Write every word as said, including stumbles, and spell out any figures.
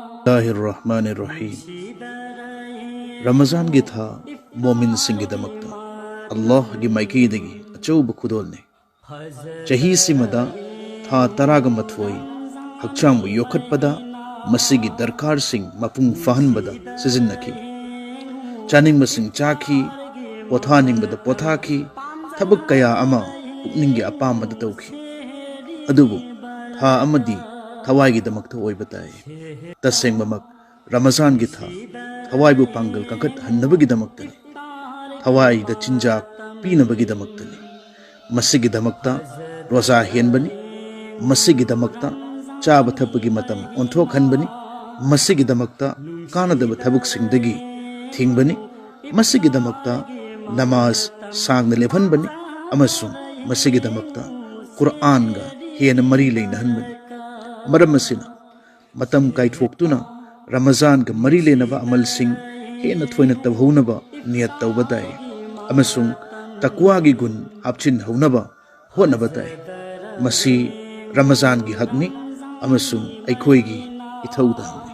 ꯕꯤꯁꯃꯤꯜꯂꯥꯍꯤꯔ ꯔꯍꯃꯥꯅꯤꯔ ꯔꯍꯤꯝ꯫ ꯔꯃꯖꯥꯟꯒꯤ ꯊꯥ ꯃꯣꯃꯤꯟꯁꯤꯡꯒꯤꯗꯃꯛꯇ ꯑꯜꯂꯥꯍꯒꯤ ꯃꯥꯏꯀꯩꯗꯒꯤ ꯑꯆꯧꯕ ꯈꯨꯗꯣꯜꯅꯤ꯫ ꯆꯍꯤꯁꯤꯃꯗ ꯊꯥ ꯇꯔꯥꯒ ꯃꯥꯊꯣꯏ ꯍꯛꯆꯥꯡꯕꯨ ꯌꯣꯛꯈꯠꯄꯗ ꯃꯁꯤꯒꯤ ꯗꯔꯀꯥꯔꯁꯤꯡ ꯃꯄꯨꯡ ꯐꯥꯍꯟꯕꯗ ꯁꯤꯖꯤꯟꯅꯈꯤ꯫ ꯆꯥꯅꯤꯡꯕꯁꯤꯡ ꯆꯥꯈꯤ, ꯄꯣꯊꯥꯅꯤꯡꯕꯗ ꯄꯣꯊꯥꯈꯤ, ꯊꯕꯛ ꯀꯌꯥ ꯑꯃ ꯄꯨꯛꯅꯤꯡꯒꯤ ꯑꯄꯥꯝꯕꯗ ꯇꯧꯈꯤ꯫ ꯑꯗꯨꯕꯨ ꯊꯥ ꯑꯃꯗꯤ ꯊꯋꯥꯏꯒꯤꯗꯃꯛꯇ ꯑꯣꯏꯕ ꯇꯥꯏ꯫ ꯇꯁꯦꯡꯕꯃꯛ ꯔꯃꯖꯥꯟꯒꯤ ꯊꯥ ꯊꯋꯥꯏꯕꯨ ꯄꯥꯡꯒꯜ ꯀꯟꯈꯠꯍꯟꯅꯕꯒꯤꯗꯃꯛꯇꯅꯤ꯫ ꯊꯋꯥꯏꯗ ꯆꯤꯟꯖꯥꯛ ꯄꯤꯅꯕꯒꯤꯗꯃꯛꯇꯅꯤ꯫ ꯃꯁꯤꯒꯤꯗꯃꯛꯇ ꯔꯣꯖꯥ ꯍꯦꯟꯕꯅꯤ꯫ ꯃꯁꯤꯒꯤꯗꯃꯛꯇ ꯆꯥꯕ ꯊꯛꯄꯒꯤ ꯃꯇꯝ ꯑꯣꯟꯊꯣꯛꯍꯟꯕꯅꯤ꯫ ꯃꯁꯤꯒꯤꯗꯃꯛꯇ ꯀꯥꯟꯅꯗꯕ ꯊꯕꯛꯁꯤꯡꯗꯒꯤ ꯊꯤꯡꯕꯅꯤ꯫ ꯃꯁꯤꯒꯤꯗꯃꯛꯇ ꯅꯃꯥꯖ ꯁꯥꯡꯅ ꯂꯦꯞꯍꯟꯕꯅꯤ꯫ ꯑꯃꯁꯨꯡ ꯃꯁꯤꯒꯤꯗꯃꯛꯇ ꯀꯨꯔꯑꯥꯟꯒ ꯍꯦꯟꯅ ꯃꯔꯤ ꯂꯩꯅꯍꯟꯕꯅꯤ꯫ ꯃꯔꯝ ꯑꯁꯤꯅ, ꯃꯇꯝ ꯀꯥꯏꯊꯣꯛꯇꯨꯅ ꯔꯃꯖꯥꯟꯒ ꯃꯔꯤ ꯂꯩꯅꯕ ꯑꯃꯜꯁꯤꯡ ꯍꯦꯟꯅ ꯊꯣꯏꯅ ꯇꯧꯍꯧꯅꯕ ꯅꯤꯌꯠ ꯇꯧꯕ ꯇꯥꯏ꯫ ꯑꯃꯁꯨꯡ ꯇꯛꯋꯥꯒꯤ ꯒꯨꯟ ꯍꯥꯞꯆꯤꯟꯍꯧꯅꯕ ꯍꯣꯠꯅꯕ ꯇꯥꯏ꯫ ꯃꯁꯤ ꯔꯃꯖꯥꯟꯒꯤ ꯍꯛꯅꯤ ꯑꯃꯁꯨꯡ ꯑꯩꯈꯣꯏꯒꯤ ꯏꯊꯧꯗꯥꯡꯅꯤ꯫